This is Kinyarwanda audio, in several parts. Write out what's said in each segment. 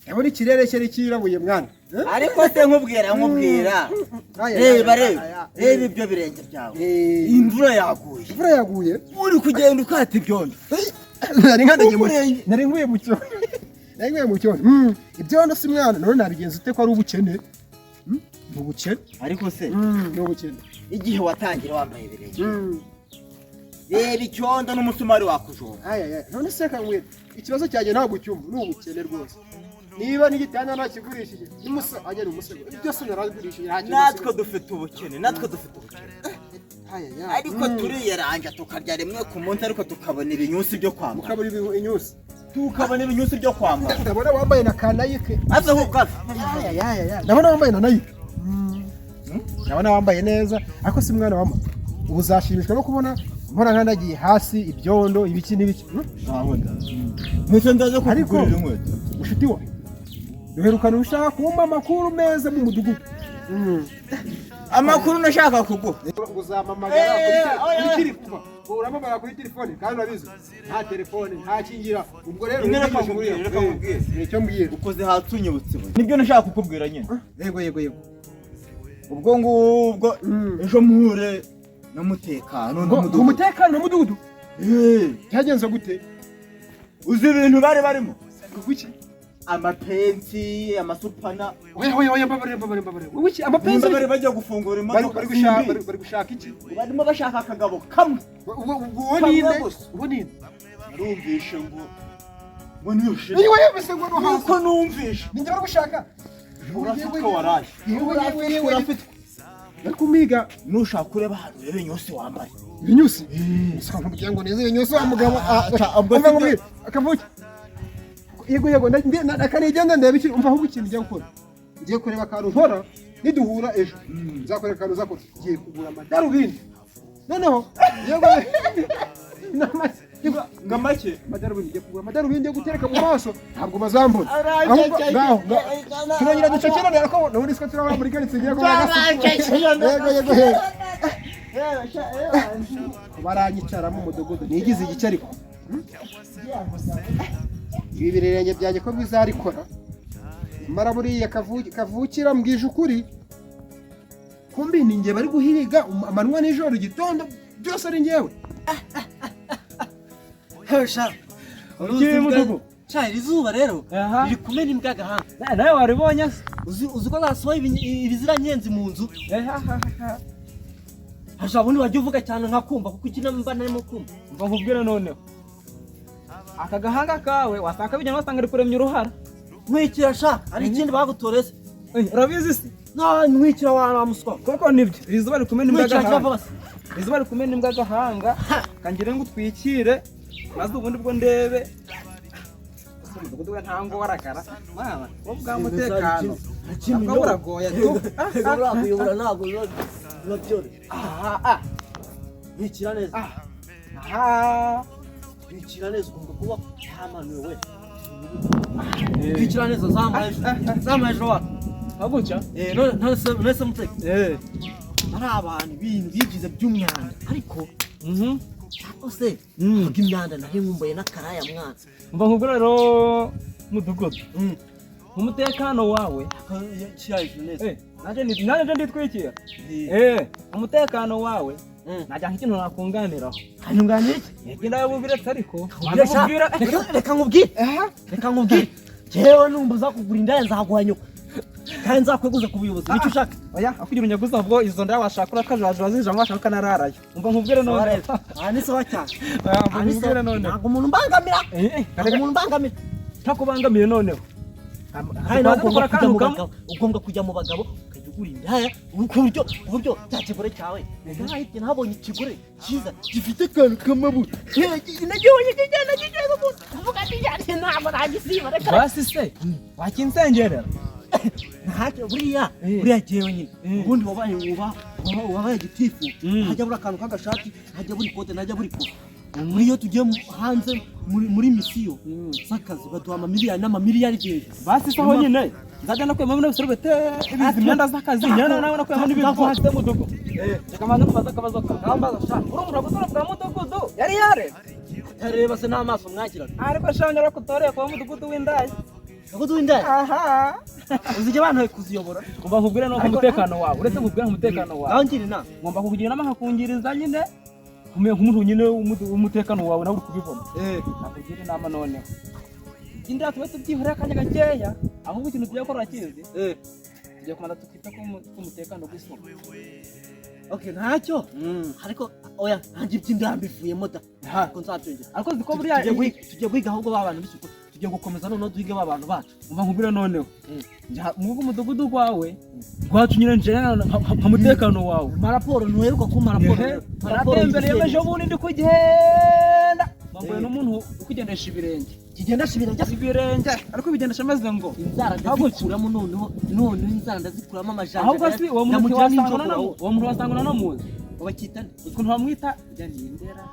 Ndabona ikirere cyari cyirabuye, mwana. Eh? Ariko se nkubwira, Aya, reba, aya, reba, aya. reba ibyo birenge byawe. Eh, imvura yaguye. Imvura yaguye. Uri kugenda ukata ibyondo. Nari nkandagiye mu Umurenge. Nari nkuye mu cyondo, nari nkuye mu cyondo. Ibyondo si mwana, none nabigenza ute ko ari ubukene? Ni ubukene. Ariko se Ni ubukene. igihe watangira wambaye ibirenge, reba icyondo n'umusumari wakujomba. Aya, aya. None se kanywera, ikibazo cyanjye ntabwo ucyumva, ni ubukene rwose. Niba n'igitanda ntakigurishije, n'umusego ajya, ni umusego, byose naragurishije, nta kintu. Natwe dufite ubukene, natwe dufite ubukene. Aya, aya. Ariko turiyeranja tukarya rimwe ku munsi, ariko tukabona ibinyusi byo kwambara. Mukabura inyusi. Tukabona ibinyusi byo kwambara. Ndabona wambaye na ka Nike. Ave ahubwo, ave. Aya, aya, aya. Ndabona wambaye na Nike. Ndabona wambaye neza, ariko si mwana wama, ubu uzashimishwa no kubona mpora nkandagiye hasi ibyondo, ibiki n'ibiki? Ntacyo, ndaza Ariko- kukugurira inkweto. Mushuti wa duherukana, ushaka kumpa amakuru meza mu mudugudu. Amakuru nashaka kuguha. Uzampamagara Eh, kuri oya, kuri telefone, uramamagara kuri telefone, kandi urabizi nta telefone, nta kingira. Ubwo rero Nyine reka ntigishe nkubwire, reka nkubwire. Icyo mbwira. Ukoze hasi unyibutse ibuye, nibyo nashaka kukubwira nyine. Yego. Ubwo ngubwo ejo muhure na mutekano Ngo n'umudugudu. Umutekano n'umudugudu? Eh, Byagenze gute? Uzi ibintu bari barimo? Kuki? Amapensi, amasupana. Oya, oya, oya, mbabarira, mbabarira, mbabarira. Wowe iki, amapensi? Nimba bari bajya gufungura Bari imodoka, bari gushaka simbizi. Bari gushaka iki? Barimo bashaka akagabo kamwe. Ubwo uwo Kamwe ninde? gusa. Uwo ninde? Narumvishe ngo niyo shit. Niwe yumvise ngo no hasi? Nuko numvishe. Ninjye bari gushaka? Urafitwe, waraye. Yewe, yewe, yewe! Urafitwe. Bari kumiga. Nushaka ureba ahantu, urebe inyusi wambaye. Ibinyusi? Gusa nkubwira ngo neze ibinyusi wa mugabo. Ah, ubwo Umva sibyo- nkubwire akavuki. Yego, akanigenda ndeba iki. Umva ahubwo, ikintu ngiye gukora, ngiye kureba akantu nkora. Niduhura ejo nzakora akantu uzakora. Ngiye kugura amadarubindi noneho. Yego, yego. Ngo make? Amadarubindi, ngiye kugura amadarubindi yo gutereka mu maso, ntabwo bazambona. Ahubwo ngaho turongera ducakirane, ariko nubundi siko turabona muri karitsiye ngiye kuba. Yego, yego, yego, baranyicaramo umudugudu nigize igice. Ariko ibi birenge byanjye ko bizarikora? Nyamara buriya kavukira mbwije ukuri, kumbi ni njye bari guhiga amanywa nijoro, igitondo, byose ari njyewe. Sha. Iki, mudugu? Sha, iri zuba rero Aha. riri kumena imbwa agahanga. Nawe waribonye se? Uzi ko nasohoye ibiziranyenzi mu nzu? Hasha, ubundi wajya uvuga cyane nkakumva, kuko ikina mba narimo kumva. Mva nkubwire noneho, aka gahanga kawe wasanga bijyana, wasanga ari kuremya uruhara. Nkwikira sha, hari ikindi bagutoreye se? Eh, urabizi se? Na nkwikira wa muswa. Koko nibyo, iri zuba rikumena imbwa Nkwikira agahanga. cyava basi. Iri zuba rikumena imbwa agahanga, kangire ngo utwikire, maze ubundi bwo ndebe. Ese umudugudu we nta ngorakara mama wo bwa mutekano ntabwo buragoye tu. Ego, burakuyobora ntabwo biba byoroshye. Aha. Nkwikira neza. Aha. Nkwikira neza, ugomba kuba yamanuwe we. Nkwikira neza, zamura hejuru. Zamura hejuru wa. Aguca. Eh, none se muteke. Eh. Ari abantu ibintu bigize by'umwanda, ariko cyangwa se vuga imyanda, nari nkumbuye n'akaraya mwana. Mva nkubwire rero, mudugudu, umutekano wawe Kiriya hejuru neza. Eh, nanjye nditwikira. Eh, umutekano wawe najya nk'ikintu nakunganiraho. Kanyunganira iki? Yego, ndabubiretse ariko Nkubwire sha, ubwira. reka nkubwire, reka nkubwire, jewe numva uzakugura indaya nzaguha nyoko, kandi nzakweguza ku buyobozi, nicyo ushaka. Oya, akugira unyaguza ubwo izo ndaya washaka urakajajura zijamo, washaka ukanararayo. Umva nkubwire none. Aha ni sawa cyane. Oya, umva Aha ni nkubwire sawa. none. Ntabwo umuntu mbangamira, Eh, ntabwo umuntu mbangamira. Ntakubangamiye noneho. Kandi nawe ugomba Dukora kujya mu akantu kamwe. bagabo, ugomba kujya mu bagabo ukajya ugura indaya ku buryo cya kigore cyawe nahite nabonye ikigore cyiza gifite akantu k'amabuye, nagibonye kigenda kigenda umuntu avuga ati njyane, ntabwo nagisiba, reka. Basi se wakinsengerera? Ntacyo buriya. Eh. Buriya jyewe nyine Eh. ubundi wabaye uba wabaye gitifu, ntajya buri akantu k'agashati, ntajya buri kote, ntajya buri kote. Muri iyo tugiye hanze muri misiyo z'akazi baduha amamiliyari n'amamiliyari hejuru. Basi se aho nyine nzajya nakuyemo bino bisurubete, ibizi imyenda z'akazi nyine, nawe nakuyemo n'ibintu hasi mudugu. Reka mbanze nkubaze akabazo kawe. Kambaza sha. Urumva gusura bwa mudugudu yari yareba? Atareba se n'amaso mwagiraga? Ariko sha, nyara kutoreye kuba mudugudu w'indaya. Umudugudu w'indaya. Aha. Uzijya abantu kuziyobora. Ngomba nkubwire no ku mutekano wawe, uretse nkubwire ku mutekano wawe. Ngaho ngira inama. Ngomba kukugira inama nkakungiriza nyine. Nkumenya nk'umuntu nyine w'umutekano wawe nawe uri kubibona. Nakugira inama noneho. Indaya tube tubyihorera akanya gakeya, ahubwo ikintu tugiye gukora urakizi? Tugiye kubanza tukita ku mutekano w'isuku. Okay, ntacyo. Ariko oya, nanjye iby'indaya mbivuyemo da. Ko nzabyongera. Ariko ziko buriya Tugiye guhiga ahubwo ba bantu b'isuku. Tugiye gukomeza noneho duhige ba bantu bacu. Umva nkubwire noneho. Njya mu mudugudu wawe, rwacu nyine nje nka mutekano wawe. Ma raporo ntuheruka kumpa raporo. Ma raporo Naratembereye ejo bundi ndi kugenda. Mbambuye n'umuntu uri kugendesha ibirenge. Kigendesha ibirenge. Ibirenge ariko bigendesha ameze ngo. Inzara ndazikuramo noneho inzara ndazikuramo amajanja. Ahubwo si uwo muntu Ndamugira wasanga n'injogora uwo muntu wasanga unanamuzi. Bakita nde? Ukuntu bamwita Nindera.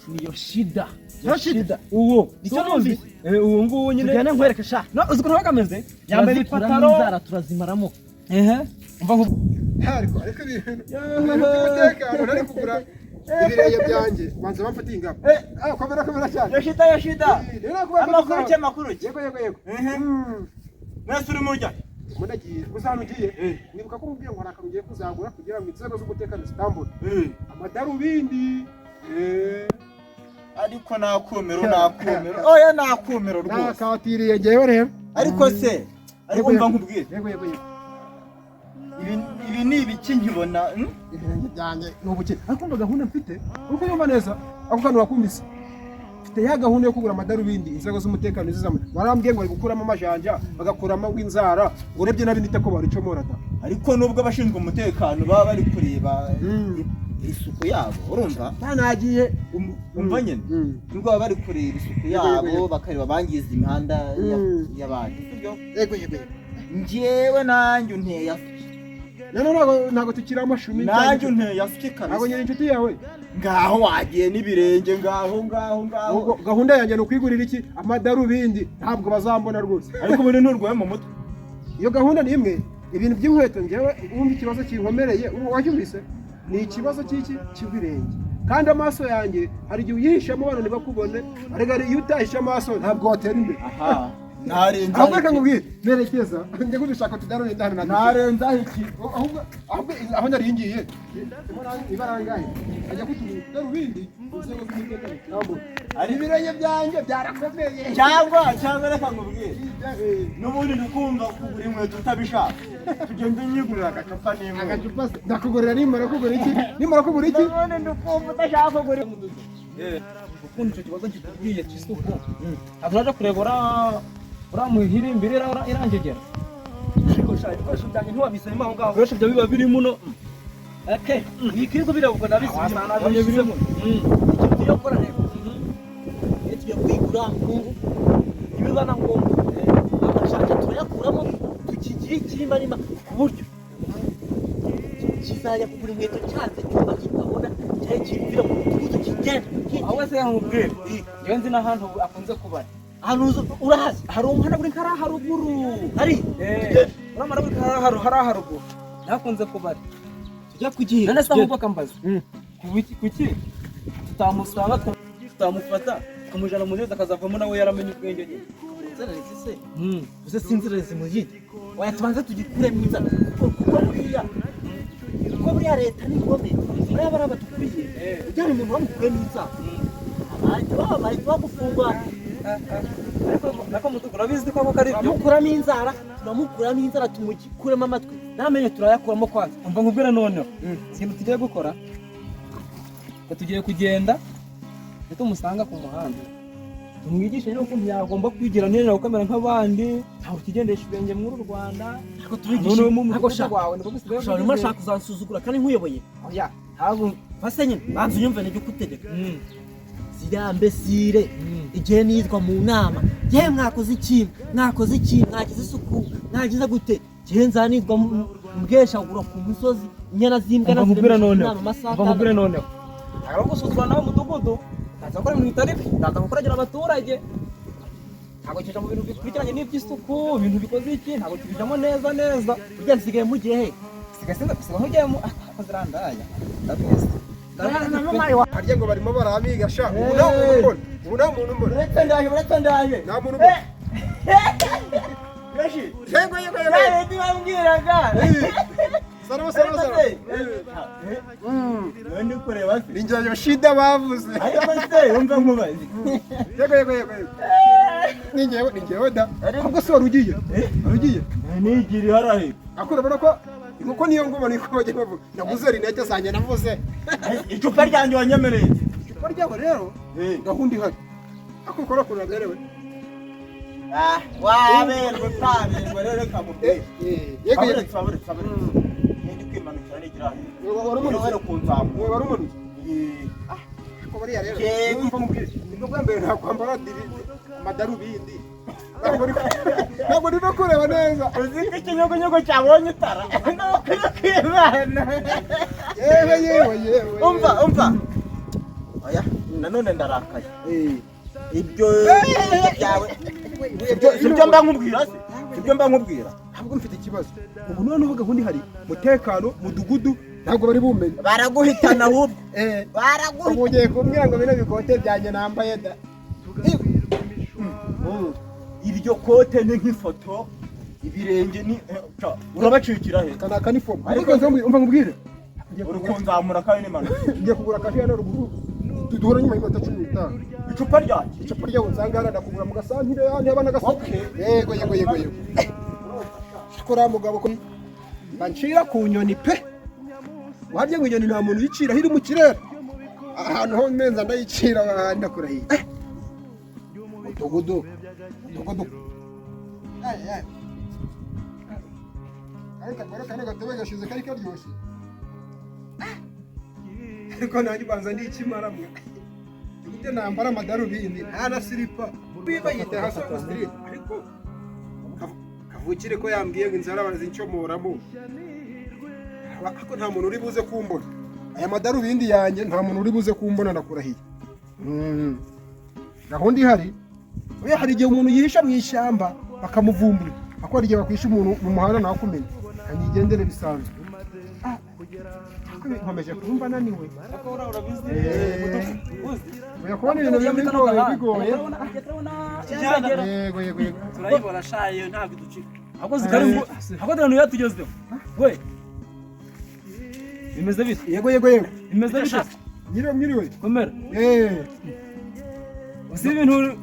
Ni Yoshida. Yoshida. Uwo. Nicyo numvise. Uwo nguwo nyine. Tugende nkwereke sha. No, uzi ukuntu bakameze? Yambaye ipantaro. Inzara turazimaramo. Ehe. Umva nko Ariko ibintu by'umutekano nari kugura ibirenge byanjye banza bamfatiye ingamba. Komera komera cyane. Yoshida Yoshida. Amakuru ki amakuru ki? Yego yego yego. Mwese uri murya. Umuntu agiye gusa hano ugiye nibuka ko umubwiye ngo hari akantu ugiye kuzagura kugira ngo inzego z'umutekano zitambure amadarubindi. Ariko nakumiro nakumiro. Oya nakumiro rwose. Nakatiriye ngewe rero. Ariko se ariko mva nkubwire. Yego yego yego. Ibi ni ibiki nkibona? Ibirenge byanjye ni ubukene. Ariko umva gahunda mfite uko yumva neza ako kantu wakumvise. Mfite ya gahunda yo kugura amadarubindi inzego z'umutekano zizamura. Barambwiye ngo bari gukuramo amajanja bagakuramo inzara ngo urebye nabi nite ko baricomora da. Ariko nubwo abashinzwe umutekano baba bari kureba isuku yabo urumva? Banagiye Umva nyine. Nubwo baba bari kureba isuku yabo bakareba bangiza imihanda y'abandi. Yego yego. Njyewe nanjye unteye asuki. None ntago tukiri amashumi. Nanjye unteye asuki kabisa. Ntago nyiri inshuti yawe. Ngaho wagiye n'ibirenge ngaho ngaho ngaho. Gahunda yanjye ni ukwigurira iki amadarubindi ntabwo bazambona rwose. Ariko ubu nturwaye mu mutwe. Iyo gahunda ni imwe. Ibintu by'inkweto njyewe wumva ikibazo kinkomereye wacyumvise ni ikibazo cy'iki cy'ibirenge. Kandi amaso yanjye hari igihe uyihishamo abantu ntibakubone, ariko iyo utahishe amaso ntabwo watera imbere. Aha. Narenza. Ahubwo reka nkubwire nerekeza njye kudushaka tudarubindi hano. Narenza iki? Ahubwo aho nari ngiye ibarangaye ajya kutugira utudarubindi inzego z'umutekano zitambura. Ibirenge byanjye byarakomeye. Cyangwa reka nkubwire. N'ubundi ndikumva kugura inkweto utabishaka. Tugende nyigurira agacupa n'imwe. Agacupa ndakugurira nimara kugura iki? Nimara kugura iki? N'ubundi ndikumva udashaka kugura. Ukuntu icyo kibazo kikubwiye cy'isuku. Aturaje kureba ura muhirimbiri irangegera. Ariko sha ibikoresho byanjye ntiwabisemo aho ngaho. Ibikoresho byawe biba birimo no. Okay. Ibikwirwa birabugwa nabisemo. Birimo. Icyo tugiye gukora rero. Iyo tugiye kwigura muhungu ibiba na ngombwa. Amajanja turayakuramo tukigira ikirimarima ku buryo kizajya kugura inkweto cyanze cyumba kitabona cyari kibwira mu mudugudu kigenda. Aho se nkubwire. Njyewe nzi n'ahantu akunze kuba. Ahantu urahazi? Hari umuhanda uri kariya haruguru. Hari? Uramara uri kariya haruguru. Nakunze kuba. Tujya kugira. None se ahubwo akambaza. Kuki tutamusanga tutamufata tukamujana mu nzira akazavamo nawe yaramenye ubwenge nyine. Inzererezi se? Uze si inzererezi mu yindi. Oya tubanze tugikuremo inzara kuko buriya kuko buriya leta ni ingome. Buriya bariya badukuriye ujyana umuntu bamukuremo inzara. Bahita bagufungwa. Ariko mudugudu urabizi ko ari byo. Turamukuramo inzara, turamukuramo inzara tumukuremo amatwi. Namenye turayakuramo kwanza. Umva nkubwire noneho. Ikintu tugiye gukora tugiye kugenda tumusanga ku muhanda tumwigishe nyine ukuntu yagomba kwigira neza gukamera nk'abandi ntabwo ukigendesha ibirenge muri uru Rwanda. Ariko tubigishe ntabwo wawe niko bisigaye. Ushobora urimo ashaka kuzansuzugura kandi nkuyoboye. Oya ntabwo fase nyine banza unyumve nibyo ukutegeka. Ziriya mbesire igihe nitwa mu nama yewe mwakoze iki mwakoze iki mwagize isuku mwagize gute gihe nzanitwa mbweshagura ku musozi inyana z'imbwa Mva noneho. amasaha Mva nkubwire noneho. Ntabwo gusuzugura nawe umudugudu ndaza gukora ibintu bitari byo ndaza gukorera abaturage ntabwo kijya mu bintu bikurikiranye n'iby'isuku ibintu bikoze iki ntabwo kibijyamo neza neza. Burya nsigaye mu gihe sigaye sinza gusiga nk'ugiye mu ako zirandaya ndabizi. Harya ngo barimo barabiga sha, ubu nta muntu umbona, ubu nta muntu umbona. Uretse ndaje, uretse ndaje. Nta muntu umbona. Yoshi. Yego, yego, yego. Nawe ntibambwiraga. Salama, salama, salama. Niwe ndi kureba se? Ni njye Yoshida bavuze. Ariko se wumva nkubaze. Yego, yego, yego, yego. Ni njyewe, ni njyewe da. Ahubwo se wari ugiye? Wari ugiye? Nigiri harahe. Ariko urabona ko inkoko niyo ngoma, niko bajya bavuga. Naguze rinete zanjye navuze. Icupa ryanjye wanyemereye. Icupa ryabo rero, gahunda ihari. Ariko ukora ukuntu aberewe. Ah, waberwe utaberwe rero, reka mubwire. Yego, yego. Aburetse, aburetse, aburetse. Ndi kwimanukira nigira hano. Wari umanutse? Wari kunzamura. Wari umanutse? Ariko buriya rero, Yego. numva mubwire, nibwo bwa mbere nakwambara amadarubindi. Ntabwo ndi no kureba neza. Uzi ko ikinyugunyugu cyabonye itara. Ni ukuri kw'Imana. Yewe, yewe, yewe. Umva, umva. Oya, nanone ndarakaye. Ibyo byawe. Sibyo mba nkubwira se? Sibyo mba nkubwira? Ntabwo mfite ikibazo. Ubu noneho gahunda ihari, mutekano, mudugudu, ntabwo bari bumenye. Baraguhitana ahubwo. Baraguhitana. Ubu ugiye kumbwira ngo bino bikote byanjye nambaye da. Iryo kote ni nk'ifoto, ibirenge ni urabacikira he? Kana kanifomu. Ariko umva nkubwire. Uri kunzamura kandi n'impanuka. Ngiye kugura akaji hano ruguru. Duhura nyuma y'iminota 15. Icupa ryanjye. Icupa ryawe nsanga hano, ndakugura mu gasantire hano haba n'agasantire. Yego, yego, yego, yego. Kora mugabo ko bancira ku nyoni pe. Warya ngo inyoni nta muntu uyicira iri mu kirere. Ahantu ho menza ndayicira ndakurahiye. Mudugudu. Mudugudu. Ariko akora kano gatebe gashize kari karyoshye. Ariko nanjye ubanza ndikimara mwe. Gute nambara amadarubindi nta na silipa. Biba yita hasi ngo street, ariko kavukire ko yambwiye ngo inzara barazincomoramo. Ariko nta muntu uri buze kumbona. Aya madarubindi yanjye nta muntu uri buze kumbona, ndakurahiye. Gahunda ihari, oya, hari igihe umuntu yihisha mu ishyamba bakamuvumbura. Ariko hari igihe bakwisha umuntu mu muhanda ntakumenye. Kanyigendere bisanzwe. Nkomeje kumva naniwe. Oya, kubona ibintu bigoye bigoye. Yego, yego, yego. Turayibona shayo, ntabwo iducika. Ahubwo zikari ngo ahubwo dore yatugezeho. We. Bimeze bite? Yego, yego, yego. Bimeze bite? Nyiriwe, mwiriwe. Komera. Uzi ibintu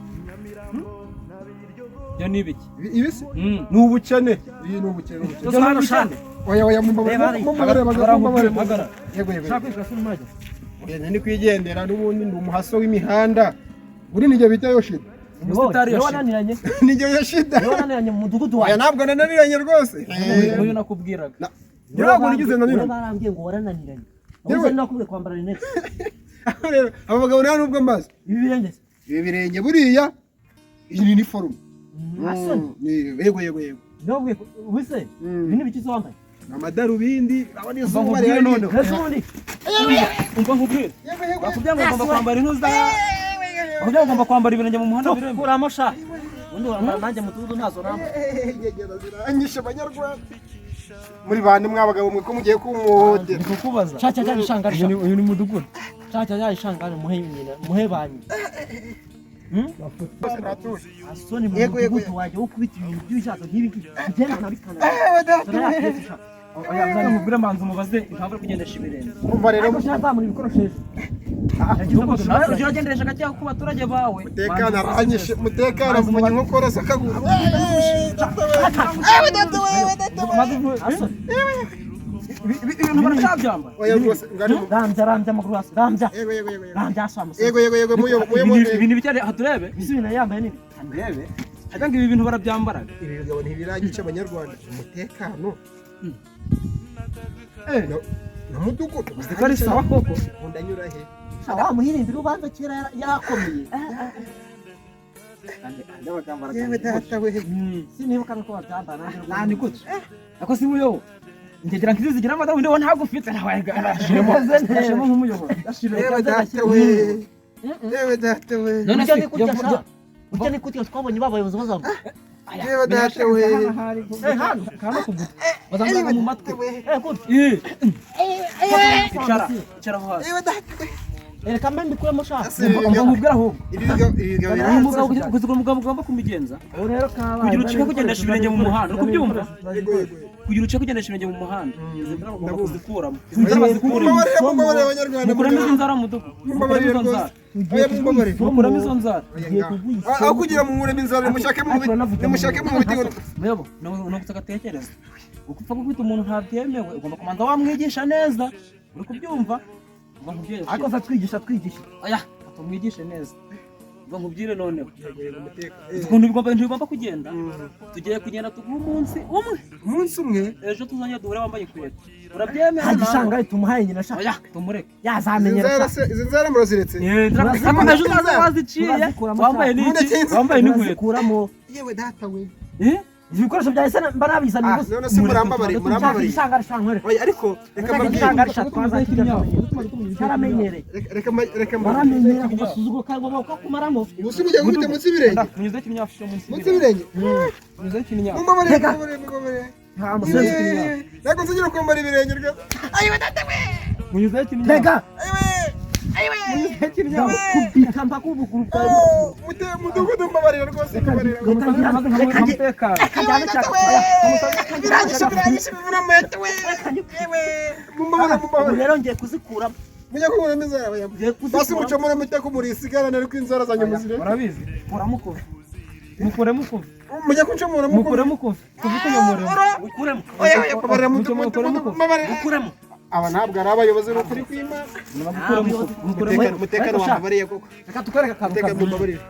byo ni ibiki? Ibi se? Ni ubukene. Iyi ni ubukene, ubukene. Oya, oya, mumbabare, mumbabare, mumbabare. Yego, yego. Oya, ndi kwigendera n'ubundi ndi umuhaso w'imihanda. Uri nijye bita Yoshida. Umusitari Niwe Yoshida. wananiranye. Nijye Yoshida. Niwe wananiranye mu mudugudu Oya, wawe. ntabwo nananiranye rwose. Uyu nakubwiraga. Ntabwo nigeze nanirana. Barambwiye ngo warananiranye. Yewe. Ahubwo nakubwiye kwambara rinete. Rero aba bagabo nta nubwo mbazi. Ibi birenge se? Ibi birenge buriya iyi ni iniforume. Asoni. Yego, yego, yego. Nababwiye ko ubuse ibi ni ibiki se wambaye? Amadarubindi, urabona izuba nkubwire rihari. noneho. Ese ubundi Umva nkubwire. Yego, yego. Bakubwira ngo ugomba kwambara intuza. Bakubwira ngo ugomba kwambara ibirenge mu muhanda biremewe. kuramo sha. Ubundi wambara nanjye mu mudugudu ntazo nambara. Inyegera ziranyishe abanyarwanda. Muri bande mwabagabo mwe ko mugiye kumuhotera? Ndi kukubaza. Cha cha cha ishangari sha. Uyu ni mudugudu. Cha cha cha ishangari muhe nyina, muhe banyu. Bose natuje. Asoni mu Yego, yego, mudugudu wajya ukubita ibintu by'ibishato nk'ibi ngibi. Ngenda nabikana. Oya, nzana nkubwire, mbanza umubaze impamvu ari kugendesha ibirenge. Umva rero, Ariko shaka muri ibikoresho. Nawe ujya uragenderesha gake ku baturage bawe. mutekano aranyishe, mutekano avunya inkokora z'akaguru. Asoni. Ibintu baracyabyambara. Oya rwose, ngari. Rambya, rambya amaguru hasi. Rambya. Yego, yego, yego. Rambya hasi wa musore. Yego, yego, yego, muyo muyo. Ibintu bicyari aha turebe. Ibisi ibintu yambaye ni Ndebe. Ariko ngo ibi bintu barabyambaraga. Ibi bigabo ntibiranyica abanyarwanda. Umutekano. Na mudugudu. Uzi ko ari sawa koko. Ndanyura he? Wa muhirindira ubanza kera yarakomeye. Yewe data we. Sinibuka nuko babyambara nanjye. Nani gutya? Ako si muyobo. Ngegera nkizi zigira amadarubindi wowe ntabwo ufite nawe ashiremo. Ashiremo nk'umuyobozi. Ashiremo. Yewe data we. Yewe data we. None Burya se ni kutya sha. Burya ni kutya twabonye ba bayobozi bazambaye. Yewe data we. Hano kano ku gutwi bazambara mu matwi. Gutya. Icara, icara aho hasi. Yewe data we. Reka mbe mbikuremo shaka. Ese ibi Umva bigabo, nkubwire ahubwo ibi bigabo, ibi bigabo uyu biranze. mugabo, kugira umugabo ugomba kumugenza Ubu rero kabaye. Kugira ucike kugendesha ibirenge mu muhanda, uri kubyumva? Yego, yego. Kugira ucike kugendesha ibirenge mu muhanda, izi nzara ugomba Ndabumva. kuzikuramo. Izi nzara bazikuremo. Mumbabarire, mumbabarire abanyarwanda. Mukuremo izo nzara, mudugu. Mukuremo Mumbabarire izo rwose. nzara. Oya, mumbabarire. Mukuremo izo nzara. Oya, ngaho. Aho kugira mu nkuremo inzara, nimushake mu biti, nimushake mu biti. Muyabo, ni ugutagatekereza upfa gukubita umuntu ntabyemewe, ugomba kubanza wamwigisha neza, uri kubyumva? Ngo nkubwire. Ariko se twigisha twigisha? Oya, tumwigishe neza. Ngo nkubwire noneho ukuntu bigomba, ibintu bigomba kugenda. Tugiye kugenda tuguhe umunsi umwe. Umunsi umwe. Ejo tuzajya duhure wambaye inkweto, urabyemera? Nta gishanga tumuhaye nyina shaka. Oya, tumureke. Izi Yazamenyera. nzara se, izi nzara muraziretse? Ariko ejo uzaza waziciye, Turazikuramo wambaye cyane. n'iki, Mureke. wambaye n'inkweto. Turazikuramo. Yewe data we. Eh? Ibi bikoresho bya ese mba nabizaniye Ah, gusa. none se murambabariye, murambabariye. Ishanga rishanga. Oya, ariko reka mbabwire. Ishanga rishanga cyaramenyereye. Reka mbabwire. Baramenyera ku gasuzuguro kagomba kukakumaramo. Ubu se mujya gukubita munsi y'ibirenge? Munyuzeho ikinyafu cyo munsi Munsi y'ibirenge. y'ibirenge. Munyuzeho ikinyafu. Mumbabarire, Reka. mumbabarire, mumbabarire. Nta musore. Yewe, ntabwo nzongera kwambara ibirenge rwose. Munyuzeho ikinyafu. Reka. Ayiwe, Munyuzeho ikinyafu. Kubita mpaka ubuguru bwawe. oh, mudugudu mbabarira rwose, mbabarira. Reka njye- Umutekano. Reka njyane cyane. Biranyishe, biranyishe, bivuna umuheto we. Yewe, mumbabarire, Ubu mumbabarire. rero ngiye kuzikuramo. Mujya kunkuramo inzara, oya. Ngiye Basi kuzikuramo. mucomore mujya kumurisigarana, ariko inzara zanjye muzireke. Urabizi, kuramo ukuvi, mukuremo ukuvi. Mujya kuncomora. Mukuremo ukuvi, kuvi kunyomoremo. Ukuremo. Oya, oya, mbabarira, mudugudu, Mukuremo ukuvi. mbabarira. Ukuremo. Aba ntabwo ari abayobozi, ni ukuri kw'Imana. Mukuremo ukuvi, mukuremo. Umutekano, umutekano wambabariye koko. Reka tukwereke akantu Umutekano kazima. mumbabarire.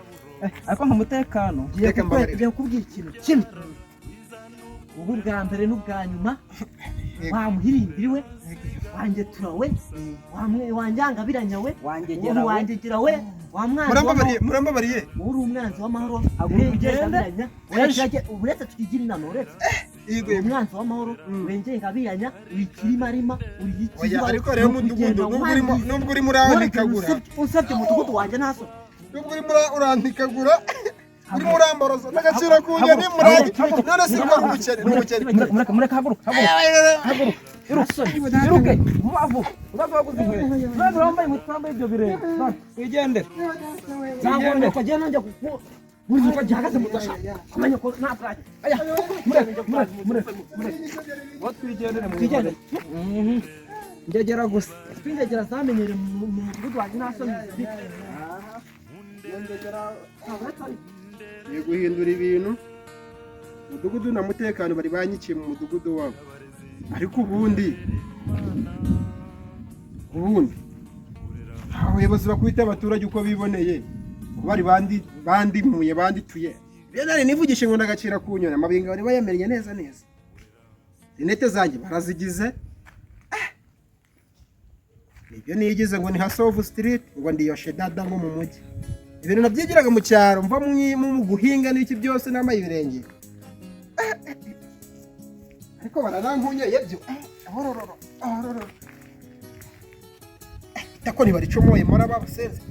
Ariko nk'umutekano. Ngiye Reka mbabarire. ngiye kukubwira ikintu kimwe. Ubu bwa mbere n'ubwa nyuma. Yego. Wamuhirimbiri we, wangetura we, wanjyangabiranya we, Wangegera we. wangegera we, wa mwanzi Murambabariye, w'amahoro. murambabariye. Uri umwanzi w'amahoro. Haguruka urengera ugende. ingabiranya. Uretse tukigira inama, uretse Yego, uri yego. umwanzi w'amahoro, urengera ingabiranya, uri ikirimarima, uri Oya, ikiba. ariko rero mudugudu, nubwo urimo urantikagura, Usabye umudugudu wanjye ntaso. nubwo urimo urantikagura, urimo uramboroza n'agaciro kunjye nimurangi, none si ko ari ubukene, ni ubukene. Mureke, mureke, haguruka, haguruka, haguruka, iruke, iruke vuba vuba, uzaza waguze inkweto, uzaza wambaye inkweto, wambaye ibyo birenge, wigendere. Nzangomba kugenda njya kuku buri uko gihagaze mu gasha kumenya ko nta bwanjye. Aya, mureke, mureke, mureke, mureke, ngo twigendere mu Twigendere. Ngegera gusa. Twingegera zamenyere mu mudugudu wanjye nta soni zifite. Ngiye guhindura ibintu. Mudugudu na mutekano bari banyikiye mu mudugudu wabo, ariko ubundi abayobozi bakubita abaturage uko biboneye, ko bari bandimuye bandituye. Rero nari nivugishe ngo ndagacira ku nyoni, amabinga bari bayamenye neza neza, rinete zanjye barazigize. Nibyo nigize ngo ni hasovu street, ngo ndiyoshe dada, ngo mu mujyi ibintu nabyigiraga mu cyaro, mva mu guhinga n'iki byose nambaye ibirenge, ariko baranankunyeye byo. Ahorororo, ahorororo, itako ntibaricomoye mora babasenze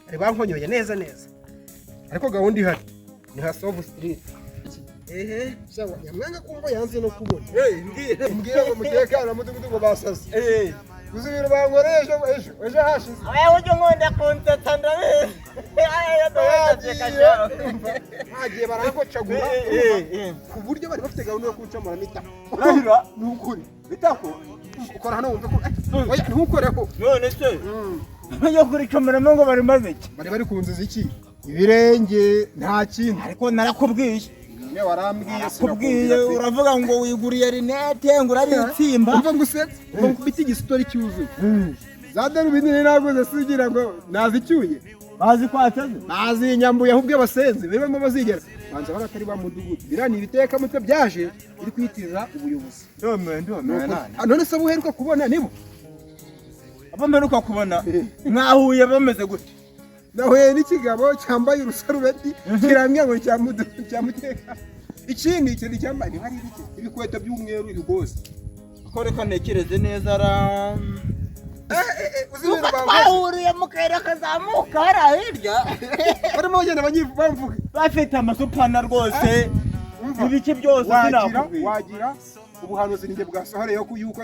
bari bankonyoye neza neza, ariko gahunda ihari ni hasovu street. Ehe, sawa, nyamwanga kumva yanze no kubona. Mbwira. Mbwira ngo mutekano mudugudu ngo basaze. Uzi ibintu bankoreye ejo, ejo ejo hashize? Oya, ujya unkunda kunsetsa, ndabizi. Bagiye barangocagura ku buryo bari bafite gahunda yo kuncamura n'itako. Urahira? Ni ukuri. Itako? Ukora hano wumve ko, oya, ntukoreho. None se bajya kuricomeramo ngo barimaze iki? Bari kunziza iki? Ibirenge, nta kindi. Ariko narakubwiye. Nyine warambwiye. Kubwiye, uravuga ngo wiguriye rinete, ngo urabitsimba. Umva ngo usetse, umva nkubite igisitori cyuzuye za darubindi nari naguze, sigira ngo nazicyuye. Bazi kwateze. Bazinyambuye ahubwo abasenzi bibamo bazigera banza bari atari ba mudugudu. Biriya ni ibitekamutwe byaje biri kwiyitirira ubuyobozi. Ndumiwe, ndumiwe nane. Ah, none se buheruka kubona nibo? Abo mperuka kubona mwahuye bameze gute? Nahuye n'ikigabo cyambaye urusarubeti, kirambwira ngo cya mutekano, ikindi ikintu cyambaye niba ari ibiki, ibikweto by'umweru, ibigozi. Ko reka ntekereze neza ra. Uzi ibintu bankoze? Twahuriye mu kayira kazamuka hariya hirya. Barimo bagenda bamvuga. Bafite amasupana rwose. Umva. Ibiki byose. Wagira Sinakubwira. Wagira ubuhanuzi ninjye bwasohoreyeho ko yuko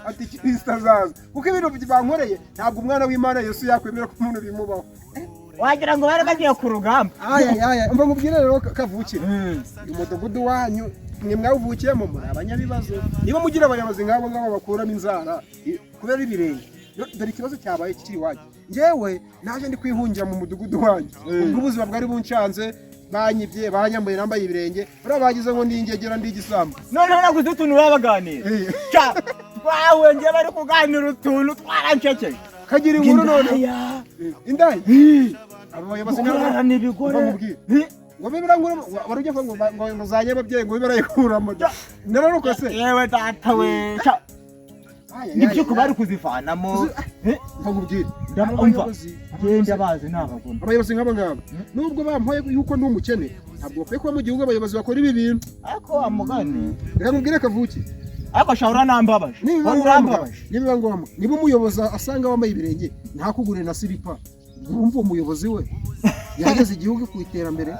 antikristo azaza, kuko ibintu bankoreye ntabwo umwana w'Imana Yesu yakwemera ko umuntu bimubaho. Wagira ngo bari bagiye ku rugamba. Aya aya, umva nkubwire rero, kavukire, uyu mudugudu wanyu mwe mwawuvukiyemo muri abanyabibazo. Niba mugira abayobozi nk'abo ngabo bakuramo inzara kubera ibirenge. Dore ikibazo cyabaye kikiri iwanyu. Njyewe naje ndi kwihungira mu mudugudu wanyu ubwo ubuzima bwari bunshanze, banyibye, banyambuye, nambaye ibirenge, buriya bagize ngo ndi ingegera, ndi igisambo. Noneho naguze utuntu baba baganira. Ca twahuye njye bari kuganira utuntu twarancekeje. Kagira inkuru none. Indaya. Indaya, abo bayobozi nk'abo. Gukorana ibigore. Umva nkubwire. Ngo bibe ngo wari ujya kuvuga ngo zanye ababyeyi, ngo bibe barayikuramo, nararokose. Yewe data we, ca nibyo ko bari kuzivanamo. Umva nkubwire. Umva. Abayobozi Genda bazi ni abagome. Abayobozi nk'aba ngaba, nubwo bampoye yuko ndi umukene, ntabwo bakwiye kuba mu gihugu abayobozi bakora ibi bintu. Ariko wa mugani. Reka nkubwire, kavuki. Ariko sha uranambabaje. Nibiba Wowe ngombwa, urambabaje. nibiba ngombwa, niba umuyobozi asanga wambaye ibirenge ntakugure na silipa, wumva umuyobozi we yageze igihugu ku iterambere?